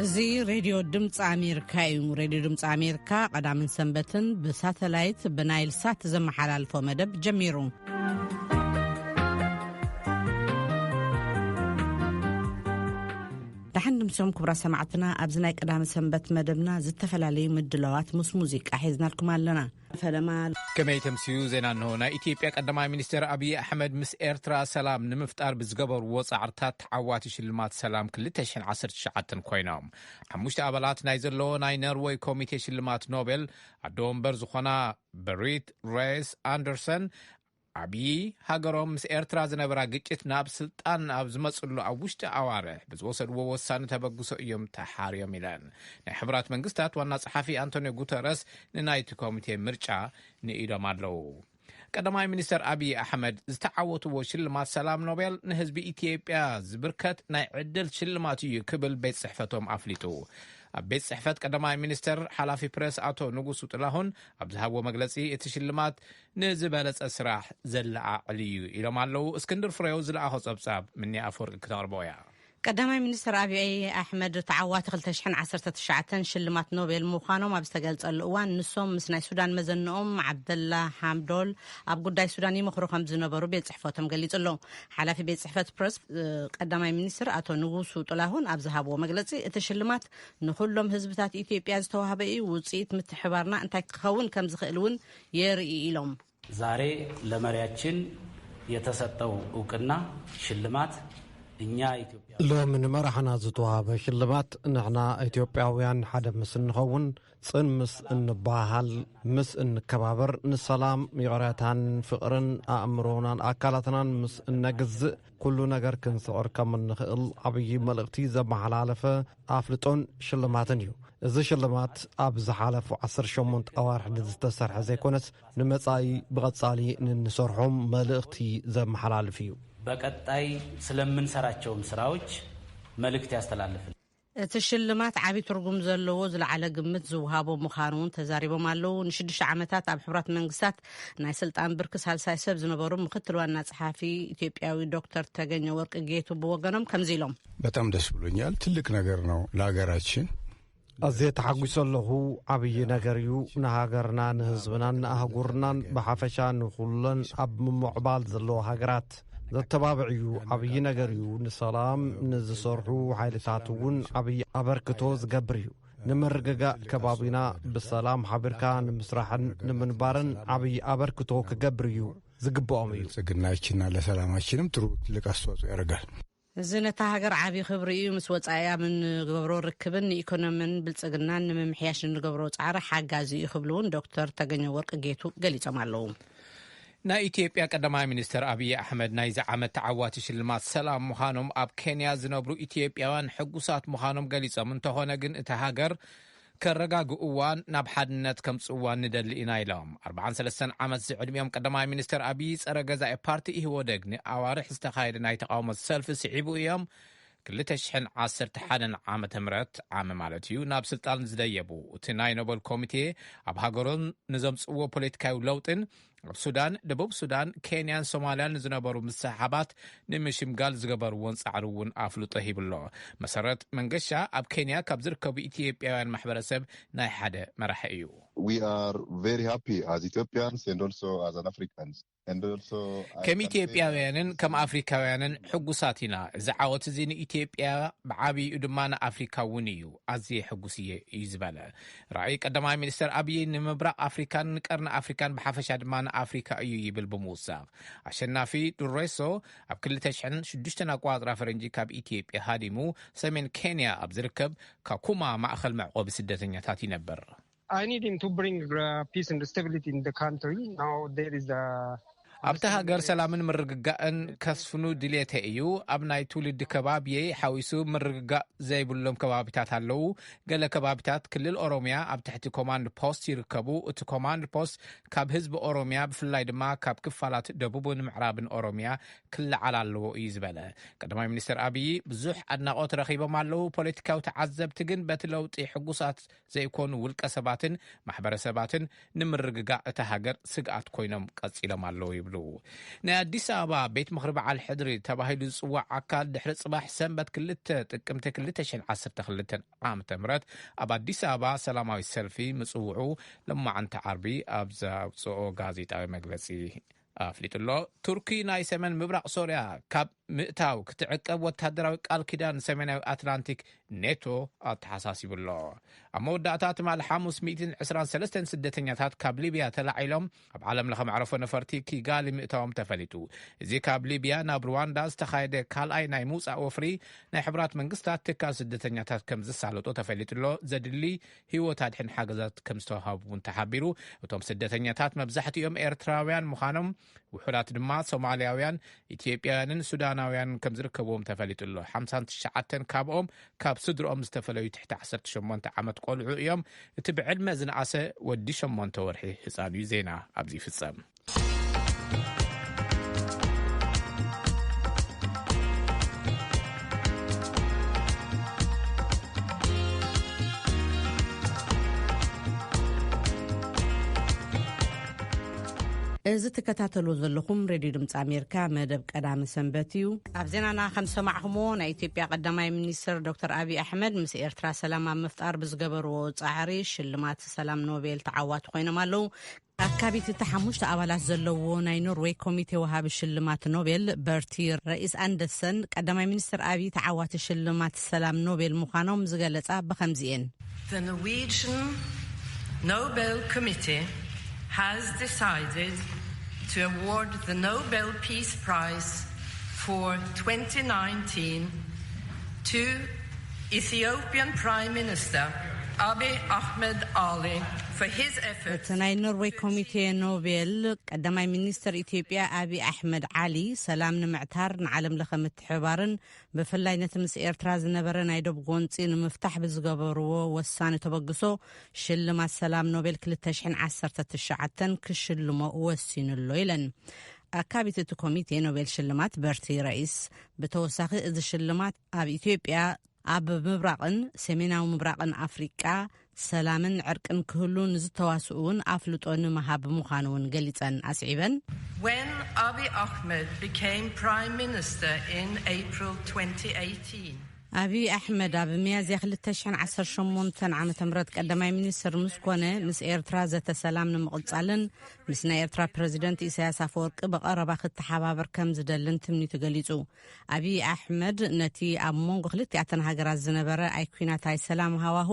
እዚ ሬድዮ ድምፂ ኣሜሪካ እዩ። ሬድዮ ድምፂ ኣሜሪካ ቀዳምን ሰንበትን ብሳተላይት ብናይል ሳት ዘመሓላልፎ መደብ ጀሚሩ። ደሓን ድምሶም ክቡራት ሰማዕትና፣ ኣብዚ ናይ ቀዳሚ ሰንበት መደብና ዝተፈላለዩ ምድላዋት ምስ ሙዚቃ ሒዝናልኩም ኣለና። ፈለማ ከመይ ተምስዩ ዜና እንሆ። ናይ ኢትዮጵያ ቀዳማይ ሚኒስትር ኣብይ ኣሕመድ ምስ ኤርትራ ሰላም ንምፍጣር ብዝገበርዎ ጻዕርታት ተዓዋቲ ሽልማት ሰላም ክልተ ሽሕን ዓሰርተ ትሽዓተን ኮይኖም። ሓሙሽተ ኣባላት ናይ ዘለዎ ናይ ነርወይ ኮሚቴ ሽልማት ኖቤል ኣዶ ወንበር ዝኾና በሪት ሬስ ኣንደርሰን ኣብይ ሃገሮም ምስ ኤርትራ ዝነበራ ግጭት ናብ ስልጣን ኣብ ዝመጽሉ ኣብ ውሽጢ ኣዋርሕ ብዝወሰድዎ ወሳኒ ተበግሶ እዮም ተሓርዮም ኢለን። ናይ ሕቡራት መንግስታት ዋና ጸሓፊ ኣንቶኒዮ ጉተረስ ንናይቲ ኮሚቴ ምርጫ ንኢዶም ኣለዉ። ቀዳማይ ሚኒስተር ኣብይ ኣሕመድ ዝተዓወትዎ ሽልማት ሰላም ኖቤል ንህዝቢ ኢትዮጵያ ዝብርከት ናይ ዕድል ሽልማት እዩ ክብል ቤት ጽሕፈቶም ኣፍሊጡ። ኣብ ቤት ጽሕፈት ቀዳማይ ሚኒስተር ሓላፊ ፕረስ ኣቶ ንጉሱ ጥላሁን ኣብ ዝሃብዎ መግለጺ፣ እቲ ሽልማት ንዝበለጸ ስራሕ ዘለዓዕል እዩ ኢሎም ኣለዉ። እስክንድር ፍሬው ዝለኣኾ ጸብጻብ ምኒ ኣፈወርቂ ክተቕርቦ እያ። ቀዳማይ ሚኒስትር ኣብይ ኣሕመድ ተዓዋቲ ክልተ ሽሕን ዓሰርተ ትሽዓተን ሽልማት ኖቤል ምዃኖም ኣብ ዝተገልጸሉ እዋን፣ ንሶም ምስ ናይ ሱዳን መዘንኦም ዓብደላ ሓምዶል ኣብ ጉዳይ ሱዳን ይመኽሩ ከም ዝነበሩ ቤት ጽሕፈቶም ገሊጹ ኣሎ። ሓላፊ ቤት ጽሕፈት ፕረስ፣ እ፣ ቀዳማይ ሚኒስትር ኣቶ ንጉሱ ጥላሁን ኣብ ዝሃብዎ መግለጺ፣ እቲ ሽልማት ንኹሎም ህዝብታት ኢትዮጵያ ዝተዋህበ እዩ፣ ውጽኢት ምትሕባርና እንታይ ክኸውን ከም ዝኽእል እውን የርኢ ኢሎም። ዛሬ ለመሪያችን የተሰጠው እውቅና ሽልማት እኛ ኢትዮጵያ ሎሚ ንመራሕና ዝተዋህበ ሽልማት ንሕና ኢትዮጵያውያን ሓደ ምስ እንኸውን፣ ጽን ምስ እንበሃል፣ ምስ እንከባበር፣ ንሰላም፣ ይቕሬታን ፍቕርን ኣእምሮናን ኣካላትናን ምስ እነግዝእ፣ ኩሉ ነገር ክንስዕር ከም እንኽእል ዓብዪ መልእኽቲ ዘመሓላለፈ ኣፍልጦን ሽልማትን እዩ። እዚ ሽልማት ኣብ ዝሓለፉ ዓሰርተ ሸሞንተ ኣዋርሕ ንዝተሰርሐ ዘይኮነስ፣ ንመጻኢ ብቐጻሊ ንንሰርሖም መልእኽቲ ዘመሓላልፍ እዩ። በቀጣይ ስለምንሰራቸውም ስራዎች መልእክት ያስተላልፍል። እቲ ሽልማት ዓቢ ትርጉም ዘለዎ ዝለዓለ ግምት ዝወሃቦ ምዃኑ እውን ተዛሪቦም ኣለዉ። ንሽዱሽተ ዓመታት ኣብ ሕቡራት መንግስታት ናይ ስልጣን ብርኪ ሳልሳይ ሰብ ዝነበሩ ምክትል ዋና ጸሓፊ ኢትዮጵያዊ ዶክተር ተገኘ ወርቅ ጌቱ ብወገኖም ከምዚ ኢሎም። በጣም ደስ ብሎኛል። ትልቅ ነገር ነው ለሀገራችን። ኣዝየ ተሓጒሰ ኣለኹ። ዓብዪ ነገር እዩ። ንሃገርና፣ ንህዝብናን ንኣህጉርናን ብሓፈሻ ንኹለን ኣብ ምምዕባል ዘለዋ ሃገራት ዘተባብዕ እዩ። ዓብዪ ነገር እዩ። ንሰላም ንዝሰርሑ ሓይልታት እውን ዓብዪ ኣበርክቶ ዝገብር እዩ። ንምርግጋእ ከባቢና ብሰላም ሓቢርካ ንምስራሕን ንምንባርን ዓብዪ ኣበርክቶ ክገብር እዩ ዝግብኦም እዩ። ብልጽግናችንና ለሰላማችንም ጥሩ ትልቅ አስተዋጽኦ ያደርጋል። እዚ ነታ ሃገር ዓቢ ክብሪ እዩ። ምስ ወጻኢ ኣብ እንገብሮ ርክብን ንኢኮኖሚን ብልጽግናን ንምምሕያሽ እንገብሮ ጻዕሪ ሓጋዚ እዩ ክብሉ እውን ዶክተር ተገኘ ወርቅ ጌቱ ገሊጾም ኣለዉ። ናይ ኢትዮጵያ ቀዳማይ ሚኒስትር ኣብይ ኣሕመድ ናይዚ ዓመት ተዓዋቲ ሽልማት ሰላም ምዃኖም ኣብ ኬንያ ዝነብሩ ኢትዮጵያውያን ሕጉሳት ምዃኖም ገሊጾም፣ እንተኾነ ግን እታ ሃገር ከረጋግእዋን ናብ ሓድነት ከምጽእዋን ንደሊ ኢና ኢሎም። ኣርባዓን ሰለስተን ዓመት ዝዕድሚኦም ቀዳማይ ሚኒስትር ኣብይ ጸረ ገዛኢ ፓርቲ ኢህወደግ ንኣዋርሕ ዝተኻየደ ናይ ተቃውሞ ሰልፊ ስዒቡ እዮም ክልተ ሽሕን ዓሰርተ ሓደን ዓመተ ምህረት ዓሚ ማለት እዩ ናብ ስልጣን ዝደየቡ። እቲ ናይ ኖበል ኮሚቴ ኣብ ሃገሮም ንዘምጽእዎ ፖለቲካዊ ለውጥን ኣብ ሱዳን፣ ደቡብ ሱዳን፣ ኬንያን ሶማልያን ንዝነበሩ ምስሕሓባት ንምሽምጋል ዝገበርዎን ጻዕሪ እውን ኣፍልጦ ሂብሎ። መሰረት መንገሻ ኣብ ኬንያ ካብ ዝርከቡ ኢትዮጵያውያን ማሕበረሰብ ናይ ሓደ መራሒ እዩ። We are very happy as Ethiopians and also as an Africans. And also, I ከም can say ኢትዮጵያውያንን that ከም ኣፍሪካውያንን ሕጉሳት ኢና። እዚ ዓወት እዚ ንኢትዮጵያ ብዓብይኡ ድማ ንኣፍሪካ እውን እዩ። ኣዝየ ሕጉስ እየ እዩ ዝበለ። ራእይ ቀዳማይ ሚኒስትር ኣብይ ንምብራቕ ኣፍሪካን ንቀርኒ ኣፍሪካን ብሓፈሻ ድማ ንኣፍሪካ እዩ ይብል ብምውሳኽ። ኣሸናፊ ዱሬሶ ኣብ ክልተ ሽሕን ሽዱሽተን ኣቆጻጽራ ፈረንጂ ካብ ኢትዮጵያ ሃዲሙ ሰሜን ኬንያ ኣብ ዝርከብ ካኩማ ማእኸል መዕቆቢ ስደተኛታት ይነብር። I need him to bring uh, peace and stability in the country. Now there is a ኣብቲ ሃገር ሰላምን ምርግጋእን ከስፍኑ ድሌተ እዩ። ኣብ ናይ ትውልዲ ከባቢየይ ሓዊሱ ምርግጋእ ዘይብሎም ከባቢታት ኣለዉ። ገለ ከባቢታት ክልል ኦሮምያ ኣብ ትሕቲ ኮማንድ ፖስት ይርከቡ። እቲ ኮማንድ ፖስት ካብ ህዝቢ ኦሮምያ ብፍላይ ድማ ካብ ክፋላት ደቡብን ምዕራብን ኦሮምያ ክለዓል ኣለዎ እዩ ዝበለ ቀዳማይ ሚኒስትር ኣብይ ብዙሕ ኣድናቖት ረኺቦም ኣለዉ። ፖለቲካዊ ተዓዘብቲ ግን በቲ ለውጢ ሕጉሳት ዘይኮኑ ውልቀ ሰባትን ማሕበረሰባትን ንምርግጋእ እታ ሃገር ስግኣት ኮይኖም ቀጺሎም ኣለዉ ይብሉ። ናይ ኣዲስ ኣበባ ቤት ምኽሪ በዓል ሕድሪ ተባሂሉ ዝጽዋዕ ኣካል ድሕሪ ጽባሕ ሰንበት ክልተ ጥቅምቲ ክልተ ሽሕን ዓሰርተ ክልተን ዓመተ ምህረት ኣብ ኣዲስ ኣበባ ሰላማዊ ሰልፊ ምጽውዑ ለማዓንቲ ዓርቢ ኣብ ዘውጽኦ ጋዜጣዊ መግለጺ ኣፍሊጡ ኣሎ። ቱርኪ ናይ ሰሜን ምብራቕ ሶርያ ካብ ምእታው ክትዕቀብ ወታደራዊ ቃል ኪዳን ሰሜናዊ ኣትላንቲክ ኔቶ ኣተሓሳሲቡ ኣሎ። ኣብ መወዳእታ ትማሊ ሓሙስ ሚእትን ዕስራን ሰለስተን ስደተኛታት ካብ ሊብያ ተላዒሎም ኣብ ዓለም ለኸ መዕረፎ ነፈርቲ ኪጋሊ ምእታዎም ተፈሊጡ። እዚ ካብ ሊብያ ናብ ሩዋንዳ ዝተኻየደ ካልኣይ ናይ ምውጻእ ወፍሪ ናይ ሕቡራት መንግስታት ትካል ስደተኛታት ከም ዝሳለጦ ተፈሊጡ ኣሎ። ዘድሊ ህይወት ኣድሕን ሓገዛት ከም ዝተዋሃቡ እውን ተሓቢሩ። እቶም ስደተኛታት መብዛሕትኦም ኤርትራውያን ምዃኖም፣ ውሑዳት ድማ ሶማልያውያን፣ ኢትዮጵያውያንን ሱዳናውያን ከም ዝርከብዎም ተፈሊጡ ኣሎ። ሓምሳን ትሽዓተን ካብኦም ካብ ስድርኦም ዝተፈለዩ ትሕቲ ዓሰርተ ሸሞንተ ዓመት ቆልዑ እዮም። እቲ ብዕድመ ዝነኣሰ ወዲ ሸሞንተ ወርሒ ህጻን እዩ። ዜና ኣብዚ ይፍጸም። እዚ ትከታተሉ ዘለኹም ሬድዮ ድምፂ ኣሜሪካ መደብ ቀዳሚ ሰንበት እዩ። ኣብ ዜናና ከም ሰማዕኹሞ፣ ናይ ኢትዮጵያ ቀዳማይ ሚኒስትር ዶክተር ኣብይ ኣሕመድ ምስ ኤርትራ ሰላም ኣብ ምፍጣር ብዝገበርዎ ጻዕሪ ሽልማት ሰላም ኖቤል ተዓዋቲ ኮይኖም ኣለዉ። ኣካቢት እቲ ሓሙሽተ ኣባላት ዘለዎ ናይ ኖርዌይ ኮሚቴ ወሃቢ ሽልማት ኖቤል በርቲ ረኢስ ኣንደርሰን ቀዳማይ ሚኒስትር ኣብይ ተዓዋቲ ሽልማት ሰላም ኖቤል ምዃኖም ዝገለጻ ብኸምዚ እየን። The Norwegian Nobel Committee has decided to award the Nobel Peace Prize for twenty nineteen to Ethiopian Prime Minister Abiy Ahmed Ali for his efforts እቲ ናይ ኖርዌይ ኮሚቴ ኖቤል ቀዳማይ ሚኒስትር ኢትዮጵያ ኣብይ ኣሕመድ ዓሊ ሰላም ንምዕታር ንዓለም ለኸ ምትሕብባርን ብፍላይ ነቲ ምስ ኤርትራ ዝነበረ ናይ ዶብ ጎንፂ ንምፍታሕ ብዝገበርዎ ወሳኒ ተበግሶ ሽልማት ሰላም ኖቤል ክልተ ሽሕን ዓሰርተ ትሽዓተን ክሽልሞ ወሲኑ ኣሎ ኢለን። ኣካቢት እቲ ኮሚቴ ኖቤል ሽልማት በርቲ ረኢስ ብተወሳኺ እዚ ሽልማት ኣብ ኢትዮጵያ ኣብ ምብራቕን ሰሜናዊ ምብራቕን ኣፍሪቃ ሰላምን ዕርቅን ክህሉ ንዝተዋስኡ እውን ኣፍልጦ ንምሃብ ምዃኑ እውን ገሊጸን ኣስዒበን። When Abiy Ahmed became Prime Minister in April twenty eighteen, ኣብይ ኣሕመድ ኣብ ሚያዝያ ክልተ ሽሕን ዓሰርተ ሸሞንተን ዓመተ ምህረት ቀዳማይ ሚኒስትር ምስ ኮነ፣ ምስ ኤርትራ ዘተ ሰላም ንምቕጻልን ምስ ናይ ኤርትራ ፕረዚደንት ኢሳያስ ኣፈወርቂ ብቐረባ ክተሓባበር ከም ዝደልን ትምኒቱ ገሊጹ። ኣብይ ኣሕመድ ነቲ ኣብ መንጎ ክልቲኣተን ሃገራት ዝነበረ ኣይኲናት ኣይሰላም ሃዋሁ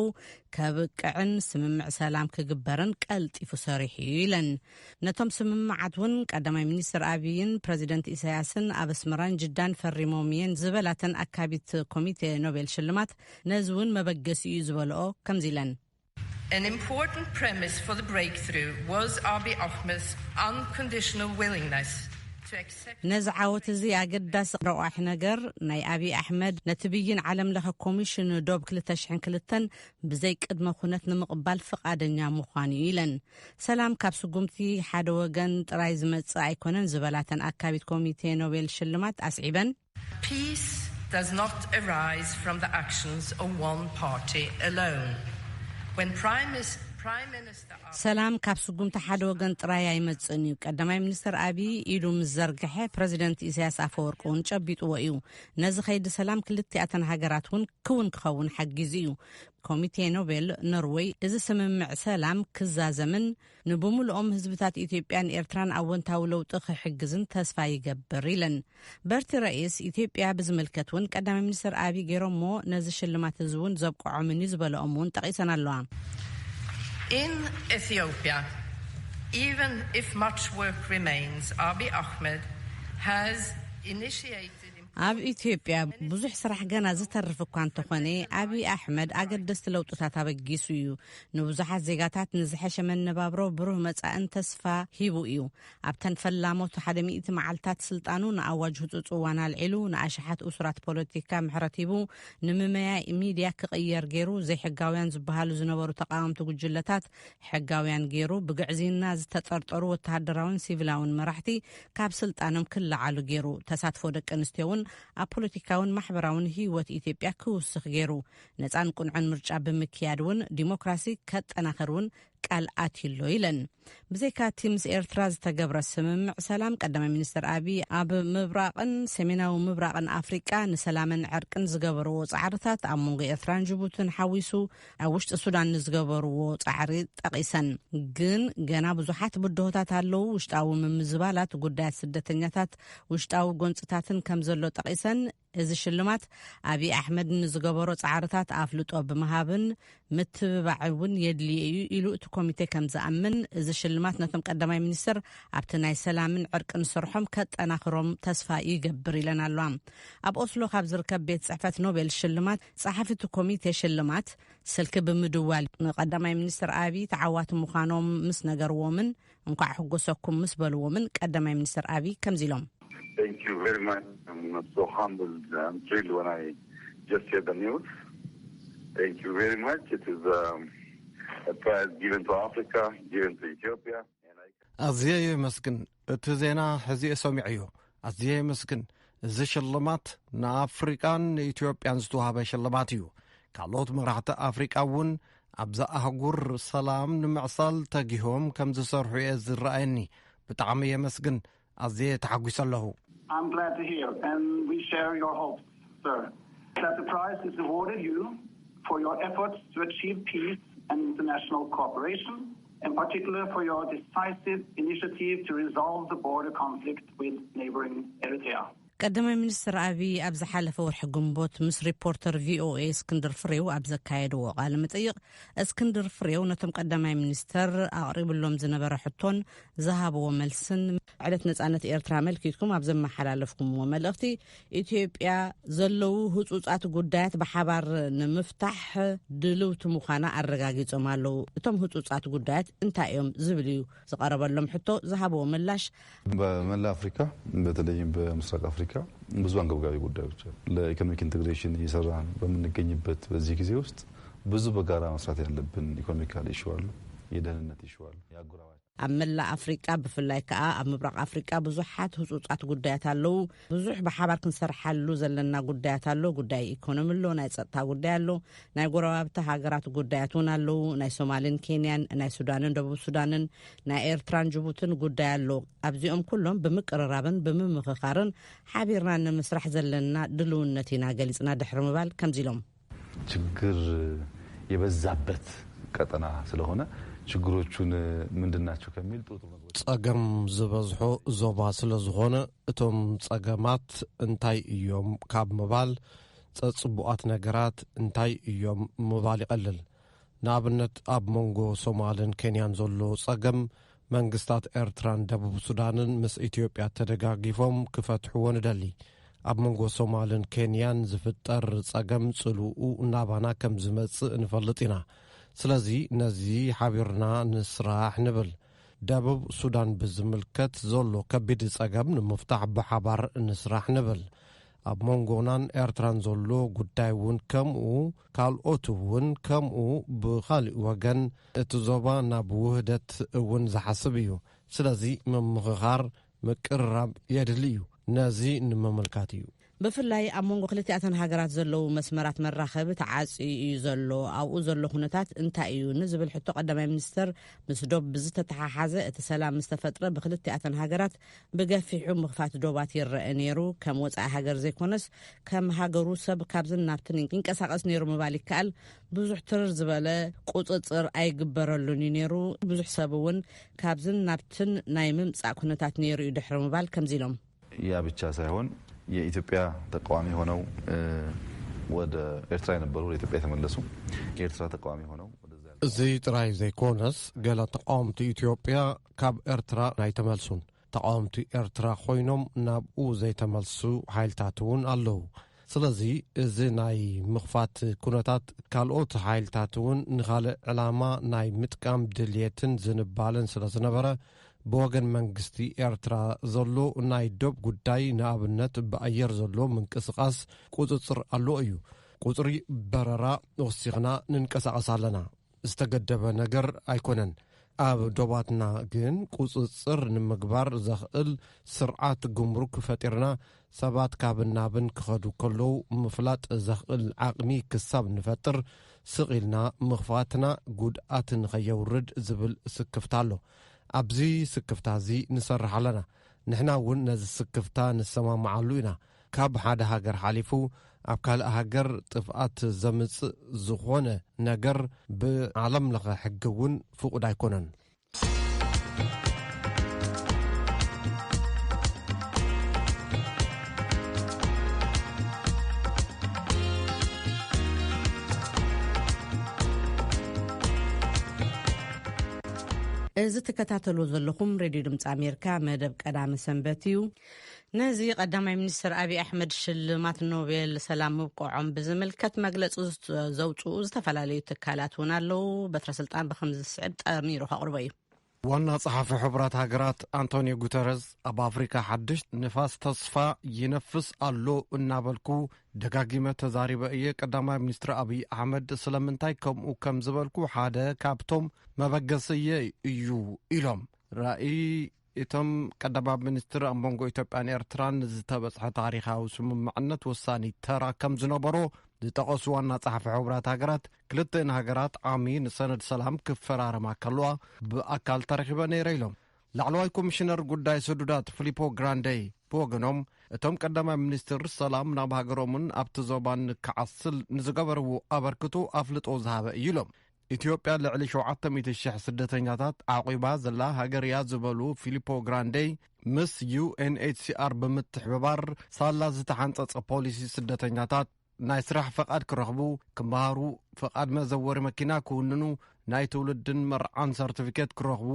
ከብቅዕን ስምምዕ ሰላም ክግበርን ቀልጢፉ ሰሪሑ እዩ ኢለን። ነቶም ስምምዓት እውን ቀዳማይ ሚኒስትር ኣብይን ፕረዚደንት ኢሳያስን ኣብ ኣስመራን ጅዳን ፈሪሞም እየን ዝበላተን ኣካቢት ኮሚቴ ኖቤል ሽልማት፣ ነዚ እውን መበገሲ እዩ ዝበልኦ ከምዚ ኢለን። An important premise for the breakthrough was Abiy Ahmed's unconditional willingness to accept ነዚ ዓወት እዚ ኣገዳሲ ረቋሒ ነገር ናይ ኣብይ ኣሕመድ ነቲ ብይን ዓለም ለኸ ኮሚሽን ዶብ ክልተ ሽሕን ክልተን ብዘይ ቅድመ ኩነት ንምቕባል ፍቓደኛ ምዃኑ እዩ ኢለን። ሰላም ካብ ስጉምቲ ሓደ ወገን ጥራይ ዝመጽእ ኣይኮነን ዝበላተን ኣካቢት ኮሚቴ ኖቤል ሽልማት ኣስዒበን። Peace does not arise from the actions of one party alone. When Prime, Mis- Prime Minister ሰላም ካብ ስጉምቲ ሓደ ወገን ጥራይ ኣይመጽእን እዩ። ቀዳማይ ሚኒስትር ኣብይ ኢዱ ምስ ዘርግሐ ፕረዚደንት ኢሳያስ ኣፈወርቂ እውን ጨቢጥዎ እዩ። ነዚ ከይዲ ሰላም ክልቲኣተን ሃገራት እውን ክውን ክኸውን ሓጊዙ እዩ። ኮሚቴ ኖቤል ኖርዌይ እዚ ስምምዕ ሰላም ክዛዘምን ንብምልኦም ህዝብታት ኢትዮጵያን ኤርትራን ኣወንታዊ ለውጢ ክሕግዝን ተስፋ ይገብር ኢለን። በርቲ ረኢስ ኢትዮጵያ ብዝምልከት እውን ቀዳማይ ሚኒስትር ኣብይ ገይሮሞ ነዚ ሽልማት እዚ እውን ዘብቅዖምን እዩ ዝበለኦም እውን ጠቒሰን ኣለዋ። In Ethiopia, even if much work remains, Abiy Ahmed has initiated ኣብ ኢትዮጵያ ብዙሕ ስራሕ ገና ዝተርፍ እኳ እንተኾነ፣ ኣብይ ኣሕመድ ኣገደስቲ ለውጥታት ኣበጊሱ እዩ። ንብዙሓት ዜጋታት ንዝሐሸ መነባብሮ፣ ብሩህ መጻእን ተስፋ ሂቡ እዩ። ኣብተን ፈላሞት ሓደ ሚእቲ መዓልታት ስልጣኑ ንኣዋጅ ህጹጽ እዋን ኣልዒሉ፣ ንኣሽሓት እሱራት ፖለቲካ ምሕረት ሂቡ፣ ንምመያ ሚድያ ክቕየር ገይሩ፣ ዘይሕጋውያን ዝበሃሉ ዝነበሩ ተቃወምቲ ጉጅለታት ሕጋውያን ገይሩ፣ ብግዕዝይና ዝተጠርጠሩ ወተሃደራውን ሲቪላውን መራሕቲ ካብ ስልጣኖም ክለዓሉ ገይሩ፣ ተሳትፎ ደቂ ኣንስትዮ እውን ኣብ ፖለቲካውን ማሕበራውን ህይወት ኢትዮጵያ ክውስኽ ገይሩ፣ ነጻን ቁንዑን ምርጫ ብምክያድ እውን ዲሞክራሲ ከጠናኽር እውን ቃል ኣትዩሎ ኢለን። ብዘይካ እቲ ምስ ኤርትራ ዝተገብረ ስምምዕ ሰላም፣ ቀዳማይ ሚኒስትር ኣቢ ኣብ ምብራቕን ሰሜናዊ ምብራቕን ኣፍሪቃ ንሰላምን ዕርቅን ዝገበርዎ ጻዕርታት፣ ኣብ መንጎ ኤርትራን ጅቡትን ሓዊሱ ኣብ ውሽጢ ሱዳን ንዝገበርዎ ጻዕሪ ጠቒሰን። ግን ገና ብዙሓት ብድሆታት ኣለዉ። ውሽጣዊ ምምዝባላት፣ ጉዳያት ስደተኛታት፣ ውሽጣዊ ጎንጽታትን ከም ዘሎ ጠቒሰን፣ እዚ ሽልማት ኣቢ ኣሕመድ ንዝገበሮ ጻዕርታት ኣፍልጦ ብምሃብን ምትብባዕ እውን የድልዮ እዩ ኢሉ እቲ ኮሚቴ ከም ዝኣምን፣ እዚ ሽልማት ነቶም ቀዳማይ ሚኒስትር ኣብቲ ናይ ሰላምን ዕርቅን ስርሖም ከጠናኽሮም ተስፋ ይገብር ኢለን ኣለዋ። ኣብ ኦስሎ ካብ ዝርከብ ቤት ጽሕፈት ኖቤል ሽልማት ጸሓፊ እቲ ኮሚቴ ሽልማት ስልኪ ብምድዋል ንቀዳማይ ሚኒስትር ኣቢ ተዓዋቲ ምዃኖም ምስ ነገርዎምን እንኳዕ ሕጎሰኩም ምስ በልዎምን ቀዳማይ ሚኒስትር ኣቢ ከምዚ ኢሎም። Thank you very much. I'm so humbled and thrilled when I just hear the news. Thank you very much. It is um, a prize given to Africa, given to Ethiopia. And I ኣዝየ የመስግን። እቲ ዜና ሕዚ ሰሚዐዮ። ኣዝየ የመስግን። እዚ ሽልማት ንኣፍሪቃን ንኢትዮጵያን ዝተዋህበ ሽልማት እዩ። ካልኦት መራሕቲ ኣፍሪቃ እውን ኣብዛ ኣህጉር ሰላም ንምዕሳል ተጊሆም ከም ዝሰርሑ እየ ዝረኣየኒ። ብጣዕሚ የመስግን። ኣዝየ ተሓጒሰ ኣለኹ። I'm glad to hear, and we share your hopes, sir, that the prize is awarded you for your efforts to achieve peace and international cooperation, in particular for your decisive initiative to resolve the border conflict with neighboring Eritrea. ቀዳማይ ሚኒስትር ኣቢ ኣብ ዝሓለፈ ወርሒ ግንቦት ምስ ሪፖርተር ቪኦኤ እስክንድር ፍሬው ኣብ ዘካየድዎ ቃለ መጠይቕ፣ እስክንድር ፍሬው ነቶም ቀዳማይ ሚኒስተር ኣቕሪብሎም ዝነበረ ሕቶን ዝሃብዎ መልስን፣ ዕለት ነጻነት ኤርትራ ኣመልኪትኩም ኣብ ዘመሓላለፍኩምዎ መልእኽቲ፣ ኢትዮጵያ ዘለዉ ህጹጻት ጉዳያት ብሓባር ንምፍታሕ ድልውቲ ምዃና ኣረጋጊጾም ኣለዉ። እቶም ህጹጻት ጉዳያት እንታይ እዮም ዝብል እዩ ዝቐረበሎም ሕቶ ዝሃብዎ ምላሽ። በመላ አፍሪካ፣ በተለይም በምስራቅ አፍሪካ ብዙ አንገብጋቢ ጉዳዮች አሉ። ለኢኮኖሚክ ኢንቴግሬሽን እየሰራን በምንገኝበት በዚህ ጊዜ ውስጥ ብዙ በጋራ መስራት ያለብን ኢኮኖሚካል ኢሹ አሉ፣ የደህንነት ኢሹ አሉ፣ የአጎራባች ኣብ መላእ ኣፍሪቃ፣ ብፍላይ ከኣ ኣብ ምብራቕ ኣፍሪቃ ብዙሓት ህጹጻት ጉዳያት ኣለዉ። ብዙሕ ብሓባር ክንሰርሓሉ ዘለና ጉዳያት ኣሎ። ጉዳይ ኢኮኖሚ ኣሎ፣ ናይ ጸጥታ ጉዳይ ኣሎ፣ ናይ ጎረባብቲ ሃገራት ጉዳያት እውን ኣለዉ። ናይ ሶማልን ኬንያን፣ ናይ ሱዳንን ደቡብ ሱዳንን፣ ናይ ኤርትራን ጅቡትን ጉዳይ ኣሎ። ኣብዚኦም ኩሎም ብምቅርራብን ብምምኽኻርን ሓቢርና ንምስራሕ ዘለና ድልውነት ኢና ገሊጽና ድሕሪ ምባል ከምዚ ኢሎም። ችግር የበዛበት ቀጠና ስለሆነ ችግሮቹን ምንድን ናቸው ከሚል ጥሩ ጥሩ ነገሮች ጸገም ዝበዝሖ ዞባ ስለ ዝኾነ፣ እቶም ጸገማት እንታይ እዮም ካብ ምባል፣ ጸጽቡኣት ነገራት እንታይ እዮም ምባል ይቐልል። ንኣብነት፣ ኣብ መንጎ ሶማልን ኬንያን ዘሎ ጸገም፣ መንግስታት ኤርትራን ደቡብ ሱዳንን ምስ ኢትዮጵያ ተደጋጊፎም ክፈትሕዎ ንደሊ። ኣብ መንጎ ሶማልን ኬንያን ዝፍጠር ጸገም ጽልኡ ናባና ከም ዝመጽእ ንፈልጥ ኢና። ስለዚ ነዚ ሓቢርና ንስራሕ ንብል። ደቡብ ሱዳን ብዝምልከት ዘሎ ከቢድ ጸገም ንምፍታሕ ብሓባር ንስራሕ ንብል። ኣብ መንጎናን ኤርትራን ዘሎ ጉዳይ እውን ከምኡ፣ ካልኦት እውን ከምኡ። ብኻሊእ ወገን እቲ ዞባ ናብ ውህደት እውን ዝሓስብ እዩ። ስለዚ ምምኽኻር፣ ምቅርራብ የድሊ እዩ። ነዚ ንምምልካት እዩ። ብፍላይ ኣብ መንጎ ክልቲኣተን ሃገራት ዘለዉ መስመራት መራኸቢ ተዓጽዩ እዩ ዘሎ። ኣብኡ ዘሎ ኩነታት እንታይ እዩ ንዝብል ሕቶ ቀዳማይ ሚኒስተር፣ ምስ ዶብ ብዝተተሓሓዘ፣ እቲ ሰላም ምስ ተፈጥረ ብክልቲኣተን ሃገራት ብገፊሑ ምኽፋት ዶባት ይረአ ነይሩ። ከም ወጻኢ ሃገር ዘይኮነስ ከም ሃገሩ ሰብ ካብዝን ናብትን ይንቀሳቐስ ነይሩ ምባል ይከኣል። ብዙሕ ትርር ዝበለ ቁጽጽር ኣይግበረሉን እዩ ነይሩ። ብዙሕ ሰብ እውን ካብዝን ናብትን ናይ ምምጻእ ኩነታት ነይሩ እዩ ድሕሪ ምባል ከምዚ ኢሎም። ያ ብቻ ሳይሆን የኢትዮጵያ ተቃዋሚ ሆነው ወደ ኤርትራ የነበሩ ወደ ኢትዮጵያ የተመለሱ፣ የኤርትራ ተቃዋሚ ሆነው ወደዛ ያሉ እዚ ጥራይ ዘይኮነስ፣ ገለ ተቃወምቲ ኢትዮጵያ ካብ ኤርትራ ኣይተመልሱን። ተቃወምቲ ኤርትራ ኮይኖም ናብኡ ዘይተመልሱ ሓይልታት እውን ኣለዉ። ስለዚ እዚ ናይ ምኽፋት ኩነታት፣ ካልኦት ሓይልታት እውን ንኻልእ ዕላማ ናይ ምጥቃም ድልየትን ዝንባለን ስለ ዝነበረ፣ ብወገን መንግስቲ ኤርትራ ዘሎ ናይ ዶብ ጉዳይ፣ ንኣብነት ብኣየር ዘሎ ምንቅስቓስ ቁጽጽር ኣለዎ እዩ። ቁጽሪ በረራ ወሲኽና ንንቀሳቐስ ኣለና። ዝተገደበ ነገር ኣይኮነን። ኣብ ዶባትና ግን ቁጽጽር ንምግባር ዘኽእል ስርዓት ጉምሩክ ፈጢርና፣ ሰባት ካብን ናብን ክኸዱ ከለዉ ምፍላጥ ዘኽእል ዓቕሚ ክሳብ ንፈጥር፣ ስቕ ኢልና ምኽፋትና ጉድኣት ንኸየውርድ ዝብል ስክፍታ ኣሎ። ኣብዚ ስክፍታ እዚ ንሰርሕ ኣለና። ንሕና እውን ነዚ ስክፍታ ንሰማምዓሉ ኢና። ካብ ሓደ ሃገር ሓሊፉ ኣብ ካልእ ሃገር ጥፍኣት ዘምጽእ ዝኾነ ነገር ብዓለም ለኸ ሕጊ እውን ፍቑድ ኣይኮነን። እዚ ትከታተልዎ ዘለኹም ሬድዮ ድምፂ ኣሜሪካ መደብ ቀዳመ ሰንበት እዩ። ነዚ ቀዳማይ ሚኒስትር ኣብይ ኣሕመድ ሽልማት ኖቤል ሰላም ምብቅዖም ብዝምልከት መግለፂ ዘውፅኡ ዝተፈላለዩ ትካላት እውን ኣለዉ። በትረ ስልጣን ብከምዚ ዝስዕብ ጠሚሩ ከቕርቦ እዩ። ዋና ጸሓፊ ሕቡራት ሃገራት ኣንቶኒዮ ጉተረዝ፣ ኣብ ኣፍሪካ ሓድሽ ንፋስ ተስፋ ይነፍስ ኣሎ እናበልኩ ደጋጊመ ተዛሪበ እየ። ቀዳማይ ሚኒስትር ኣብይ ኣሕመድ ስለምንታይ ከምኡ ከም ዝበልኩ ሓደ ካብቶም መበገስየ እዩ ኢሎም። ራእይ እቶም ቀዳማይ ሚኒስትር ኣብ መንጎ ኢትዮጵያን ኤርትራን ዝተበጽሐ ታሪኻዊ ስምምዕነት ወሳኒ ተራ ከም ዝነበሮ ዝጠቐሱ ዋና ጸሓፊ ሕቡራት ሃገራት፣ ክልተን ሃገራት ዓሚ ንሰነድ ሰላም ክፈራረማ ከለዋ ብኣካል ተረኺበ ነይረ ኢሎም። ላዕለዋይ ኮሚሽነር ጉዳይ ስዱዳት ፊሊፖ ግራንደይ ብወገኖም፣ እቶም ቀዳማይ ሚኒስትር ሰላም ናብ ሃገሮምን ኣብቲ ዞባን ክዓስል ንዝገበርዎ ኣበርክቶ ኣፍልጦ ዝሃበ እዩ ኢሎም። ኢትዮጵያ ልዕሊ ሸውዓተ ሚእቲ ሽሕ ስደተኛታት ዓቂባ ዘላ ሃገር እያ ዝበሉ ፊሊፖ ግራንደይ፣ ምስ ዩኤንኤችሲኣር ብምትሕብባር ሳላ ዝተሓንጸጸ ፖሊሲ ስደተኛታት ናይ ስራሕ ፈቓድ ክረኽቡ፣ ክመሃሩ፣ ፈቓድ መዘወሪ መኪና ክውንኑ፣ ናይ ትውልድን መርዓን ሰርቲፊኬት ክረኽቡ፣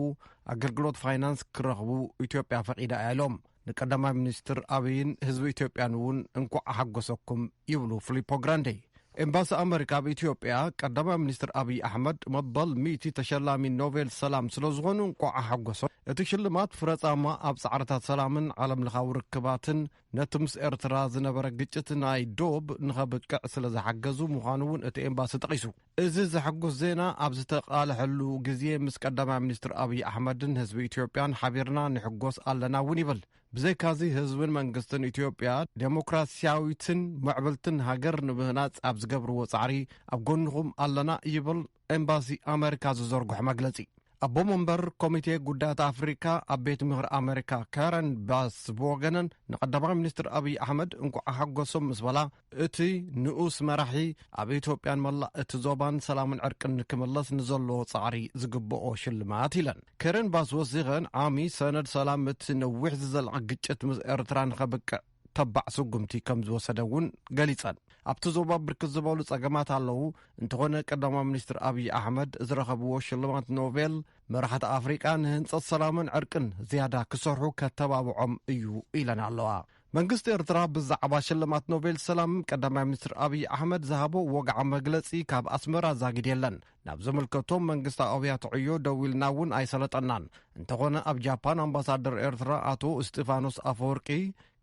ኣገልግሎት ፋይናንስ ክረኽቡ ኢትዮጵያ ፈቒዳ እያ ኢሎም። ንቀዳማይ ሚኒስትር ኣብይን ህዝቢ ኢትዮጵያን እውን እንኳዕ ሓጎሰኩም ይብሉ ፊሊፖ ግራንዴ። ኤምባሲ ኣመሪካ ኣብ ኢትዮጵያ ቀዳማይ ሚኒስትር ኣብይ ኣሕመድ መበል ሚእቲ ተሸላሚ ኖቤል ሰላም ስለ ዝኾኑ እንኳዕ ሓጎሶም። እቲ ሽልማት ፍረጻማ ኣብ ጻዕርታት ሰላምን ዓለም ለኻዊ ርክባትን ነቲ ምስ ኤርትራ ዝነበረ ግጭት ናይ ዶብ ንኸብቅዕ ስለ ዝሓገዙ ምዃኑ እውን እቲ ኤምባሲ ጠቒሱ። እዚ ዘሐጉስ ዜና ኣብ ዝተቓልሐሉ ግዜ ምስ ቀዳማይ ሚኒስትር ኣብይ ኣሕመድን ህዝቢ ኢትዮጵያን ሓቢርና ንሕጎስ ኣለና እውን ይብል። ብዘይካዚ ህዝብን መንግስትን ኢትዮጵያ ዴሞክራሲያዊትን ምዕብልትን ሃገር ንምህናጽ ኣብ ዝገብርዎ ጻዕሪ ኣብ ጎንኹም ኣለና ይብል ኤምባሲ ኣመሪካ ዝዘርግሖ መግለጺ። ኣቦ መንበር ኮሚቴ ጉዳያት ኣፍሪካ ኣብ ቤት ምኽሪ ኣመሪካ ካረን ባስ ብወገነን ንቀዳማይ ሚኒስትር ኣብይ ኣሕመድ እንኳዕ ሓጎሶም ምስ በላ፣ እቲ ንኡስ መራሒ ኣብ ኢትዮጵያን መላእ እቲ ዞባን ሰላምን ዕርቅን ንክምለስ ንዘለዎ ጻዕሪ ዝግብኦ ሽልማት ኢለን። ከረን ባስ ወሲኸን ዓሚ ሰነድ ሰላም እቲ ነዊሕ ዝዘልዐ ግጭት ምስ ኤርትራ ንኸብቅዕ ተባዕ ስጉምቲ ከም ዝወሰደ እውን ገሊጸን። ኣብቲ ዞባ ብርክት ዝበሉ ጸገማት ኣለዉ፣ እንተኾነ ቀዳማይ ሚኒስትር ኣብይ ኣሕመድ ዝረኸብዎ ሽልማት ኖቤል መራሕቲ ኣፍሪቃ ንህንጸት ሰላምን ዕርቅን ዝያዳ ክሰርሑ ከተባብዖም እዩ ኢለን ኣለዋ። መንግስቲ ኤርትራ ብዛዕባ ሽልማት ኖቤል ሰላም ቀዳማይ ሚኒስትር ኣብይ ኣሕመድ ዝሃቦ ወግዓዊ መግለጺ ካብ ኣስመራ ዛጊድ የለን። ናብ ዝምልከቶም መንግስታዊ ኣብያተ ዕዮ ደዊልና እውን ኣይሰለጠናን። እንተኾነ ኣብ ጃፓን ኣምባሳደር ኤርትራ ኣቶ እስጢፋኖስ ኣፈወርቂ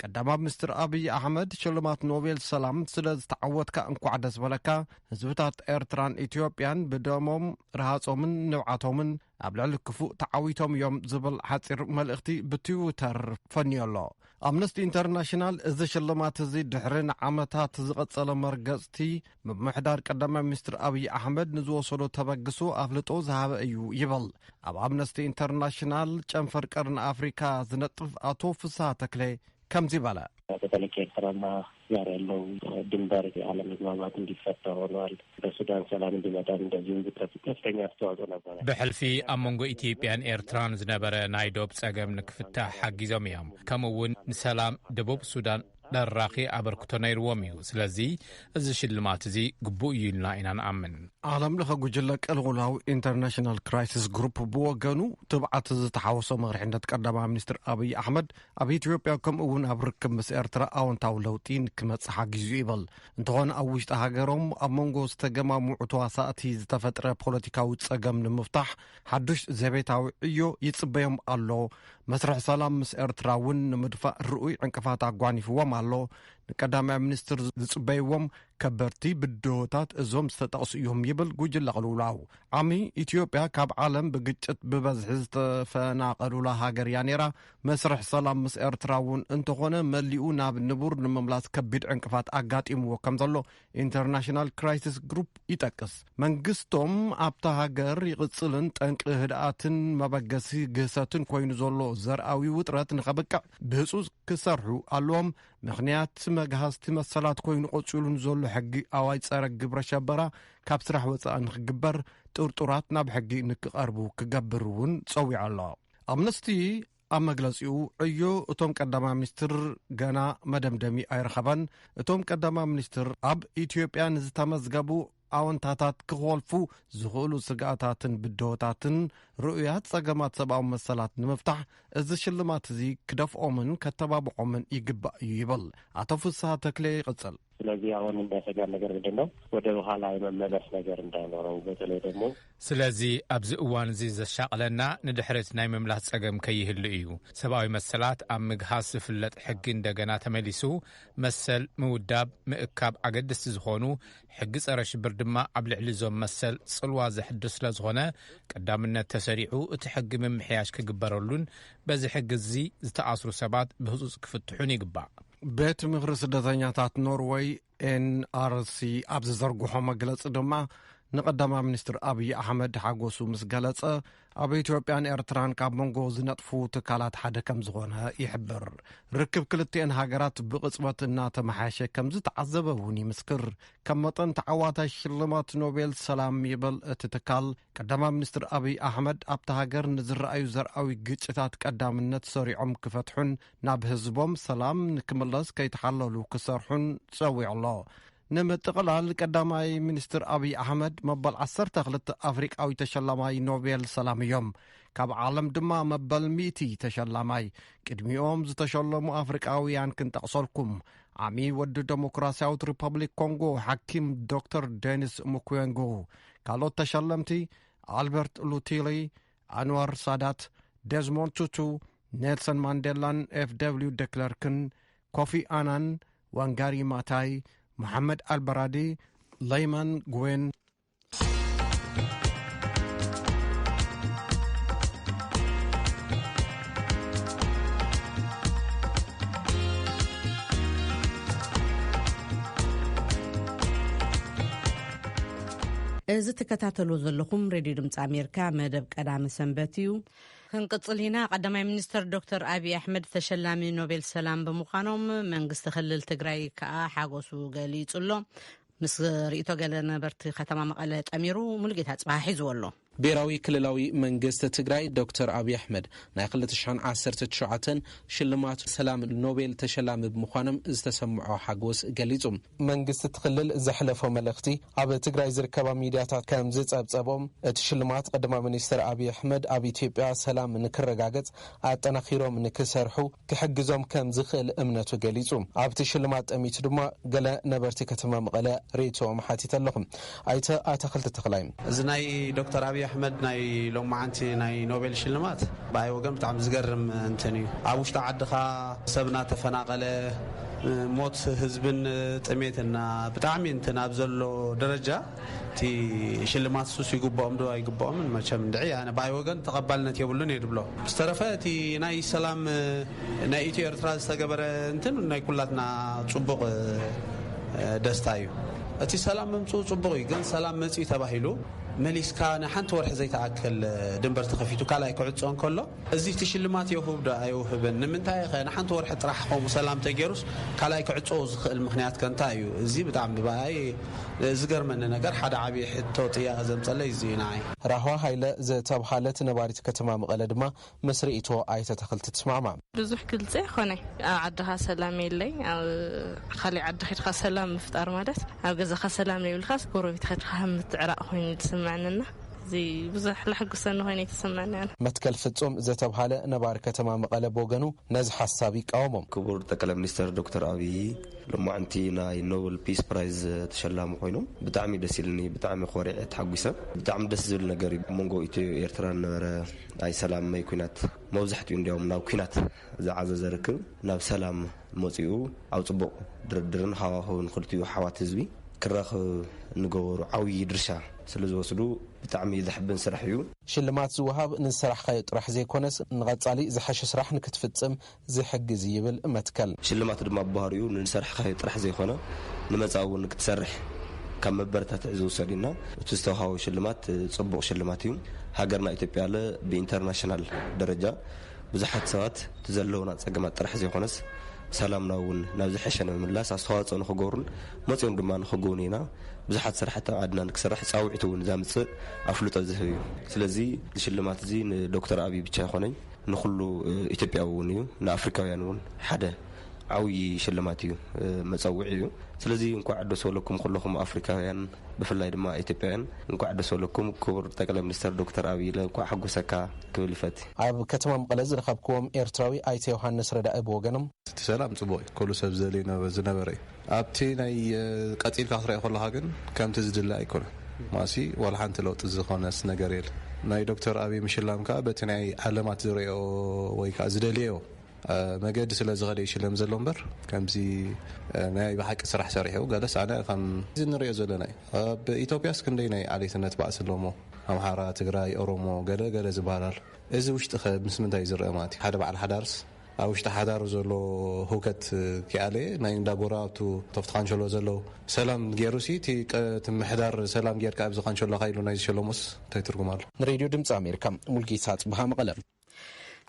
ቀዳማይ ሚኒስትር ኣብይ ኣሕመድ ሽልማት ኖቤል ሰላም ስለ ዝተዓወትካ እንኳዕ ደስ በለካ፣ ህዝብታት ኤርትራን ኢትዮጵያን ብደሞም ርሃጾምን ንብዓቶምን ኣብ ልዕሊ ክፉእ ተዓዊቶም እዮም ዝብል ሓጺር መልእኽቲ ብትዊተር ፈንዮ ኣሎ። ኣምነስቲ ኢንተርናሽናል እዚ ሽልማት እዚ ድሕሪ ንዓመታት ዝቐጸለ መርገጽቲ ምምሕዳር ቀዳማይ ሚኒስትር ኣብይ ኣሕመድ ንዝወሰዶ ተበግሶ ኣፍልጦ ዝሃበ እዩ ይብል። ኣብ ኣምነስቲ ኢንተርናሽናል ጨንፈር ቀርኒ ኣፍሪካ ዝነጥፍ ኣቶ ፍስሃ ተክለ ከምዚ በለ። በተለይ ከኤርትራና ጋር ያለው ድንበር አለመግባባት እንዲፈታ ሆኗል። በሱዳን ሰላም እንዲመጣም እንደዚሁ ከፍ-፣ ከፍተኛ አስተዋጽኦ ነበረ። ብሕልፊ ኣብ መንጎ ኢትዮጵያን ኤርትራን ዝነበረ ናይ ዶብ ጸገም ንክፍታሕ ሓጊዞም እዮም። ከምኡ እውን ንሰላም ደቡብ ሱዳን ደራኺ ኣበርክቶ ነይርዎም እዩ። ስለዚ እዚ ሽልማት እዚ ግቡእ እዩ ኢልና ኢና ንኣምን። ዓለም ለኸ ጉጅለ ቅልውላው ኢንተርናሽናል ክራይሲስ ግሩፕ ብወገኑ ትብዓት ዝተሓወሶ መሪሕነት ቀዳማይ ሚኒስትር ኣብይ ኣሕመድ ኣብ ኢትዮጵያ ከምኡ እውን ኣብ ርክብ ምስ ኤርትራ ኣወንታዊ ለውጢ ንክመጽእ ሓጊዙ ይብል። እንተኾነ ኣብ ውሽጢ ሃገሮም ኣብ መንጎ ዝተገማምዑ ተዋሳእቲ ዝተፈጥረ ፖለቲካዊ ጸገም ንምፍታሕ ሓዱሽ ዘቤታዊ ዕዮ ይጽበዮም ኣሎ። መስርሕ ሰላም ምስ ኤርትራ እውን ንምድፋእ ርኡይ ዕንቅፋት ኣጓኒፍዎም ኣሎ። ንቀዳማይ ሚኒስትር ዝጽበይዎም ከበድቲ ብድሆታት እዞም ዝተጠቕሱ እዮም ይብል ጉጅለ ቅልውላው። ዓሚ ኢትዮጵያ ካብ ዓለም ብግጭት ብበዝሒ ዝተፈናቐሉላ ሃገር እያ ነይራ። መስርሕ ሰላም ምስ ኤርትራ እውን እንተኾነ መሊኡ ናብ ንቡር ንምምላስ ከቢድ ዕንቅፋት ኣጋጢምዎ ከም ዘሎ ኢንተርናሽናል ክራይሲስ ግሩፕ ይጠቅስ። መንግስቶም ኣብታ ሃገር ይቕጽልን ጠንቂ ህድኣትን መበገሲ ግህሰትን ኮይኑ ዘሎ ዘርኣዊ ውጥረት ንኸብቅዕ ብህጹጽ ክሰርሑ ኣለዎም። ምኽንያት መግሃስቲ መሰላት ኮይኑ ቀጺሉ ንዘሎ ሕጊ ኣዋጅ ጸረ ግብረ ሸበራ ካብ ስራሕ ወጻኢ ንኽግበር፣ ጥርጡራት ናብ ሕጊ ንክቐርቡ ክገብር እውን ጸዊዑ ኣሎ። ኣምነስቲ ኣብ መግለጺኡ ዕዮ እቶም ቀዳማይ ሚኒስትር ገና መደምደሚ ኣይረኸበን። እቶም ቀዳማይ ሚኒስትር ኣብ ኢትዮጵያ ንዝተመዝገቡ ኣወንታታት ክኾልፉ ዝኽእሉ ስግኣታትን ብድሆታትን ርኡያት ጸገማት ሰብኣዊ መሰላት ንምፍታሕ እዚ ሽልማት እዚ ክደፍኦምን ከተባብዖምን ይግባእ እዩ ይብል። ኣቶ ፍስሃ ተክለ ይቕጽል። ስለዚህ አሁን የሚያሰጋን ነገር ምንድን ነው? ወደ ኋላ የመመለስ ነገር እንዳይኖረው፣ በተለይ ደግሞ ስለዚ ኣብዚ እዋን እዚ ዘሻቕለና ንድሕሪት ናይ ምምላስ ጸገም ከይህሉ እዩ። ሰብኣዊ መሰላት ኣብ ምግሃስ ዝፍለጥ ሕጊ እንደገና ተመሊሱ መሰል ምውዳብ፣ ምእካብ ኣገደስቲ ዝኾኑ ሕጊ ጸረ ሽብር ድማ ኣብ ልዕሊ እዞም መሰል ጽልዋ ዘሕድር ስለ ዝኾነ ቀዳምነት ተሰሪዑ እቲ ሕጊ ምምሕያሽ ክግበረሉን በዚ ሕጊ እዚ ዝተኣስሩ ሰባት ብህጹጽ ክፍትሑን ይግባእ። ቤት ምኽሪ ስደተኛታት ኖርወይ ኤንኣርሲ ኣብ ዝዘርግሖ መግለጺ ድማ ንቀዳማይ ሚኒስትር ኣብይ ኣሕመድ ሓጎሱ ምስ ገለጸ፣ ኣብ ኢትዮጵያን ኤርትራን ካብ መንጎ ዝነጥፉ ትካላት ሓደ ከም ዝኾነ ይሕብር። ርክብ ክልቲኤን ሃገራት ብቕጽበት እናተመሓየሸ ከም ዝተዓዘበ እውን ይምስክር። ከም መጠን ተዓዋታይ ሽልማት ኖቤል ሰላም ይበል እቲ ትካል፣ ቀዳማይ ሚኒስትር ኣብይ ኣሕመድ ኣብታ ሃገር ንዝረኣዩ ዘርኣዊ ግጭታት ቀዳምነት ሰሪዖም ክፈትሑን ናብ ህዝቦም ሰላም ንክምለስ ከይተሓለሉ ክሰርሑን ጸዊዑ ኣሎ። ንምጥቕላል ቀዳማይ ሚኒስትር ኣብይ ኣሕመድ መበል ዓሰርተ ክልተ ኣፍሪቃዊ ተሸላማይ ኖቤል ሰላም እዮም። ካብ ዓለም ድማ መበል ሚእቲ ተሸላማይ። ቅድሚኦም ዝተሸለሙ ኣፍሪቃውያን ክንጠቕሰልኩም፣ ዓሚ ወዲ ደሞክራሲያዊት ሪፐብሊክ ኮንጎ ሓኪም ዶክተር ዴኒስ ሙክዌንጎ። ካልኦት ተሸለምቲ ኣልበርት ሉቲሊ፣ ኣንዋር ሳዳት፣ ዴዝሞንድ ቱቱ፣ ኔልሰን ማንዴላን ኤፍ ደብሊው ደክለርክን፣ ኮፊ ኣናን፣ ዋንጋሪ ማታይ፣ መሓመድ ኣልበራዲ፣ ለይማን ጉዌን። እዚ ትከታተሉ ዘለኹም ሬድዮ ድምፂ ኣሜሪካ መደብ ቀዳሚ ሰንበት እዩ። ክንቅጽል ኢና። ቀዳማይ ሚኒስትር ዶክተር ኣብይ ኣሕመድ ተሸላሚ ኖቤል ሰላም ብምዃኖም መንግስቲ ክልል ትግራይ ከኣ ሓጎሱ ገሊጹ ኣሎ። ምስ ርእይቶ ገለ ነበርቲ ከተማ መቐለ ጠሚሩ ሙሉጌታ ጽባህ ሒዝዎ ኣሎ። ብሔራዊ ክልላዊ መንግስቲ ትግራይ ዶክተር ኣብይ ኣሕመድ ናይ ክልተ ሽሕን ዓሰርተ ትሽዓተን ሽልማት ሰላም ኖቤል ተሸላሚ ብምዃኖም ዝተሰምዖ ሓጎስ ገሊጹ። መንግስቲ እቲ ክልል ዘሕለፎ መልእኽቲ ኣብ ትግራይ ዝርከባ ሚድያታት ከም ዝጸብጸቦም፣ እቲ ሽልማት ቀዳማይ ሚኒስትር ኣብይ ኣሕመድ ኣብ ኢትዮጵያ ሰላም ንክረጋገጽ ኣጠናኺሮም ንክሰርሑ ክሕግዞም ከም ዝኽእል እምነቱ ገሊጹ። ኣብቲ ሽልማት ጠሚቱ ድማ ገለ ነበርቲ ከተማ መቐለ ርእይቶኦም ሓቲተ ኣለኹ። ኣይተ ኣታኽልቲ ተኽላይ። እዚ ናይ ዶክተር ኣብይ ኣሕመድ ናይ ሎማዓንቲ ናይ ኖቤል ሽልማት ብኣይ ወገን ብጣዕሚ ዝገርም እንትን እዩ። ኣብ ውሽጢ ዓድኻ ሰብ እናተፈናቐለ፣ ሞት ህዝብን ጥሜትና ብጣዕሚ እንትን ኣብ ዘሎ ደረጃ፣ እቲ ሽልማት ሱስ ይግብኦም ዶ ኣይግብኦምን መቸም እንድዒ ኣነ ብኣይ ወገን ተቐባልነት የብሉን እየ ድብሎ። ዝተረፈ እቲ ናይ ሰላም ናይ ኢትዮ ኤርትራ ዝተገበረ እንትን ናይ ኩላትና ጽቡቕ ደስታ እዩ። እቲ ሰላም ምምጽኡ ጽቡቕ እዩ፣ ግን ሰላም መጽኡ ተባሂሉ መሊስካ ንሓንቲ ወርሒ ዘይተኣክል ድንበር ተኸፊቱ ካልኣይ ክዕጾ እንከሎ፣ እዚ እቲ ሽልማት የውህብ ዶ ኣይውህብን? ንምንታይ ኸ ንሓንቲ ወርሒ ጥራሕ ከምኡ ሰላም ተገይሩስ ካልኣይ ክዕጾ ዝኽእል ምኽንያት ከ እንታይ እዩ? እዚ ብጣዕሚ ብኣይ ዝገርመኒ ነገር ሓደ ዓብዪ ሕቶ ጥያቐ ዘምጸለይ እዚ እዩ ንዓይ። ራህዋ ሃይለ ዝተብሃለት ነባሪት ከተማ መቐለ ድማ ምስ ርእይቶ ኣይተ ኣታኽልቲ ትስማዕማዕ። ብዙሕ ግልጺ ኣይኮነይ። ኣብ ዓድኻ ሰላም የለይ፣ ኣብ ካሊእ ዓዲ ኸድካ ሰላም ምፍጣር ማለት ኣብ ገዛኻ ሰላም የብልካስ ጎረቤት ኸድካ ከም ምትዕራቕ ኮይኑ እዩ ዝስምዐንና። እዚ ብዙሕ ለሐጉሰኒ ኮይኑ እዩ ተሰማኒ ኣነ። መትከል ፍጹም ዝተብሃለ ነባሪ ከተማ መቐለ ብወገኑ ነዚ ሓሳብ ይቃወሞ። ክቡር ጠቅላይ ሚኒስትር ዶክተር ኣብይ ሎማዕንቲ ናይ ኖበል ፒስ ፕራይዝ ተሸላሚ ኮይኖም ብጣዕሚ ደስ ኢልኒ፣ ብጣዕሚ ኮሪዐ ተሓጒሰ። ብጣዕሚ ደስ ዝብል ነገር እዩ። ኣብ መንጎ ኢትዮ ኤርትራ ዝነበረ ናይ ሰላም መይ ኩናት መብዛሕትኡ እንዲያውም ናብ ኩናት ዝዓዘዘ ርክብ ናብ ሰላም መጺኡ ኣብ ጽቡቕ ድርድርን ሃዋህውን ክልቲኡ ኣሕዋት ህዝቢ ክራኸብ እንገበሩ ዓብዪ ድርሻ ስለ ዝወስዱ ብጣዕሚ ዘሕብን ስራሕ እዩ። ሽልማት ዝወሃብ ንዝሰራሕካዮ ጥራሕ ዘይኮነስ፣ ንቐጻሊ ዝሐሸ ስራሕ ንክትፍጽም ዝሕግዝ እዩ ይብል መትከል። ሽልማት ድማ ብባህሪኡ ንዝሰራሕካዮ ጥራሕ ዘይኮነ፣ ንመጻኢ እውን ክትሰርሕ ካብ መበረታትዒ ዝውሰድ እዩና፣ እቲ ዝተውሃቦ ሽልማት ጽቡቕ ሽልማት እዩ። ሃገርና ኢትዮጵያ ለ ብኢንተርናሽናል ደረጃ ብዙሓት ሰባት እቲ ዘለውና ጸገማት ጥራሕ ዘይኮነስ፣ ሰላምና እውን ናብ ዝሐሸ ንምምላስ ኣስተዋጽኦ ንኽገብሩን መጺኦም ድማ ንኽጎብኑና ብዙሓት ስራሕቲ ዓድና ንክሰርሕ ጻውዒት እውን ዘምጽእ ኣፍልጦ ዝህብ እዩ። ስለዚ እዚ ሽልማት እዚ ንዶክተር ኣብይ ብቻ ኣይኮነን፣ ንኹሉ ኢትዮጵያዊ እውን እዩ፣ ንኣፍሪካውያን እውን ሓደ ዓብዪ ሽልማት እዩ፣ መጸውዒ እዩ። ስለዚ እንኳዕ ደስ በለኩም ኩለኹም ኣፍሪካውያን፣ ብፍላይ ድማ ኢትዮጵያውያን እንኳዕ ደስ በለኩም። ክቡር ጠቅላይ ሚኒስትር ዶክተር ኣብይ ኢለ እንኳዕ ሓጎሰካ ክብል ይፈት። ኣብ ከተማ መቐለ ዝረኸብክዎም ኤርትራዊ ኣይተ ዮሃንስ ረዳኢ ብወገኖም፣ እቲ ሰላም ጽቡቕ እዩ፣ ኩሉ ሰብ ዝደልዮ ነበ- ዝነበረ እዩ። ኣብቲ ናይ ቀጺልካ ክትሪኦ ከለኻ ግን ከምቲ ዝድለ ኣይኮነን። ማሲ ዋላ ሓንቲ ለውጢ ዝኾነስ ነገር የለ። ናይ ዶክተር ኣብይ ምሽላም ከኣ በቲ ናይ ዓለማት ዝሪኦ ወይ ከኣ ዝደልዮ መገዲ ስለ ዝኸደ ይሽለም ዘሎ እምበር፣ ከምዚ ናይ ብሓቂ ስራሕ ሰሪሑ ገለስ ኣነ ከም እዚ ንሪኦ ዘለና እዩ። ኣብ ኢትዮጵያስ ክንደይ ናይ ዓሌትነት ባእሲ ኣለሞ? ኣምሓራ፣ ትግራይ፣ ኦሮሞ፣ ገለ ገለ ዝበሃል ኣሎ። እዚ ውሽጢ ከ ምስ ምንታይ እዩ ዝረአ ማለት እዩ? ሓደ በዓል ሓዳርስ ኣብ ውሽጢ ሓዳሩ ዘሎ ህውከት ክያለ ናይ እንዳ ጎረባብቱ ተፍቲ ካንሸሎ ዘለዉ ሰላም ገይሩ ሲ እቲ ቀ- እቲ ምሕዳር ሰላም ጌርካ ኣብዚ ካንሸሎካ ኢሉ ናይ ዝሸለሞስ እንታይ ትርጉም ኣሎ? ንሬድዮ ድምፂ ኣሜሪካ፣ ሙልጌታ ጽብሃ፣ መቐለ።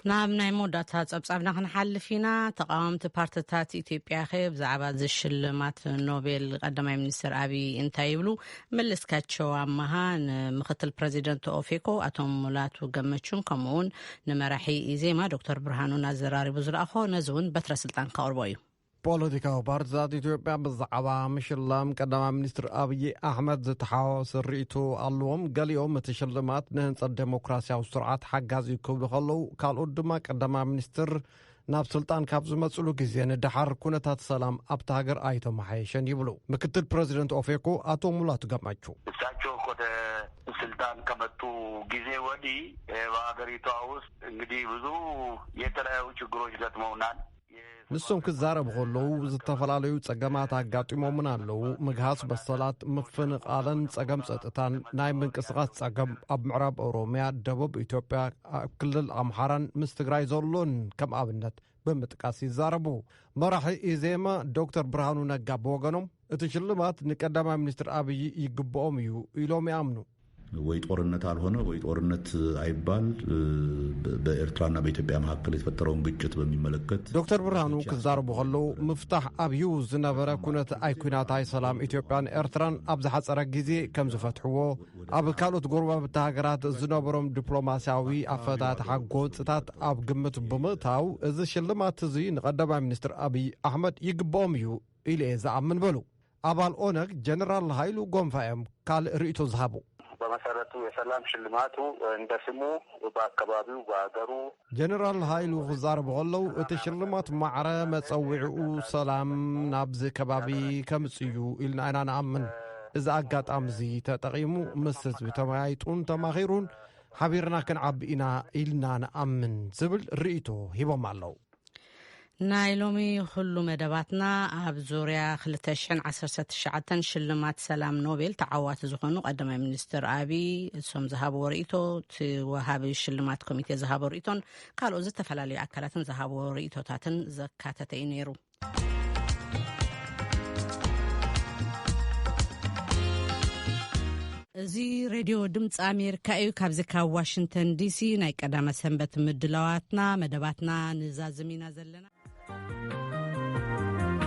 ናብ ናይ መወዳእታ ጸብጻብና ክንሓልፍ ኢና። ተቓወምቲ ፓርትታት ኢትዮጵያ ኸ ብዛዕባ እዚ ሽልማት ኖቤል ቀዳማይ ሚኒስትር ኣብይ እንታይ ይብሉ? መለስካቸው ኣማሃ ንምክትል ፕረዚደንት ኦፌኮ ኣቶ ሙላቱ ገመቹን ከምኡውን ንመራሒ ኢዜማ ዶክተር ብርሃኑን ኣዘራሪቡ ዝለኣኾ፣ ነዚ እውን በትረ ስልጣን ከቕርቦ እዩ። ፖለቲካዊ ፓርትታት ኢትዮጵያ ብዛዕባ ምሽላም ቀዳማይ ሚኒስትር ኣብይ ኣሕመድ ዝተሓዋወሰ ርእይቶ ኣለዎም። ገሊኦም እቲ ሽልማት ንህንጸት ዴሞክራሲያዊ ስርዓት ሓጋዚ እዩ ክብሉ ከለዉ፣ ካልኦት ድማ ቀዳማይ ሚኒስትር ናብ ስልጣን ካብ ዝመጽሉ ግዜ ንደሓር ኩነታት ሰላም ኣብታ ሃገር ኣይተመሓየሸን ይብሉ። ምክትል ፕረዚደንት ኦፌኮ ኣቶ ሙላቱ ገመቹ፣ እሳቸው ወደ ስልጣን ከመጡ ጊዜ ወዲህ በሀገሪቷ ውስጥ እንግዲህ ብዙ የተለያዩ ችግሮች ገጥመውናል። ንሶም ክዛረቡ ከለዉ፣ ዝተፈላለዩ ጸገማት ኣጋጢሞምን ኣለዉ። ምግሃስ መሰላት፣ ምፍንቓልን ጸገም ጸጥታን፣ ናይ ምንቅስቓስ ጸገም ኣብ ምዕራብ ኦሮምያ፣ ደቡብ ኢትዮጵያ፣ ኣብ ክልል ኣምሓራን ምስ ትግራይ ዘሎን ከም ኣብነት ብምጥቃስ ይዛረቡ። መራሒ ኢዜማ ዶክተር ብርሃኑ ነጋ ብወገኖም፣ እቲ ሽልማት ንቀዳማይ ሚኒስትር ኣብይ ይግብኦም እዩ ኢሎም ይኣምኑ። ወይ ጦርነት አልሆነ ወይ ጦርነት አይባል፣ በኤርትራና በኢትዮጵያ መካከል የተፈጠረውን ግጭት በሚመለከት ዶክተር ብርሃኑ ክዛረቡ ከለዉ፣ ምፍታሕ ኣብዩ ዝነበረ ኩነት ኣይ ኩናት ኣይ ሰላም ኢትዮጵያን ኤርትራን ኣብ ዝሓጸረ ግዜ ከም ዝፈትሕዎ፣ ኣብ ካልኦት ጎረባብቲ ሃገራት ዝነበሮም ዲፕሎማስያዊ ኣፈታትሓ ጎንጽታት ኣብ ግምት ብምእታው፣ እዚ ሽልማት እዚ ንቀዳማይ ሚኒስትር ኣብይ ኣሕመድ ይግብኦም እዩ ኢሉ እየ ዝኣምን በሉ። ኣባል ኦነግ ጀነራል ሃይሉ ጎንፋ እዮም ካልእ ርእይቶ ዝሃቡ። በመሰረቱ የሰላም ሽልማቱ እንደ ስሙ በአካባቢው በአገሩ ጀነራል ሃይሉ ክዛረቡ ከለዉ፣ እቲ ሽልማት ማዕረ መጸዊዕኡ ሰላም ናብዚ ከባቢ ከምጽእ እዩ ኢልና ኢና ንኣምን። እዚ ኣጋጣሚ እዚ ተጠቒሙ ምስ ህዝቢ ተመያይጡን ተማኺሩን ሓቢርና ክንዓቢ ኢና ኢልና ንኣምን ዝብል ርእይቶ ሂቦም ኣለዉ። ናይ ሎሚ ኩሉ መደባትና ኣብ ዙርያ ክልተ ሽሕን ዓሰርተ ትሽዓተን ሽልማት ሰላም ኖቤል ተዓዋቲ ዝኾኑ ቀዳማይ ሚኒስትር ኣብይ እሶም ዝሃብዎ ርእይቶ፣ እቲ ወሃቢ ሽልማት ኮሚቴ ዝሃቦ ርእይቶን ካልኦት ዝተፈላለዩ ኣካላትን ዝሃብዎ ርእይቶታትን ዘካተተ እዩ ነይሩ። እዚ ሬድዮ ድምፂ ኣሜሪካ እዩ። ካብዚ ካብ ዋሽንግተን ዲሲ ናይ ቀዳመ ሰንበት ምድላዋትና መደባትና ንዛዝም ኢና ዘለና።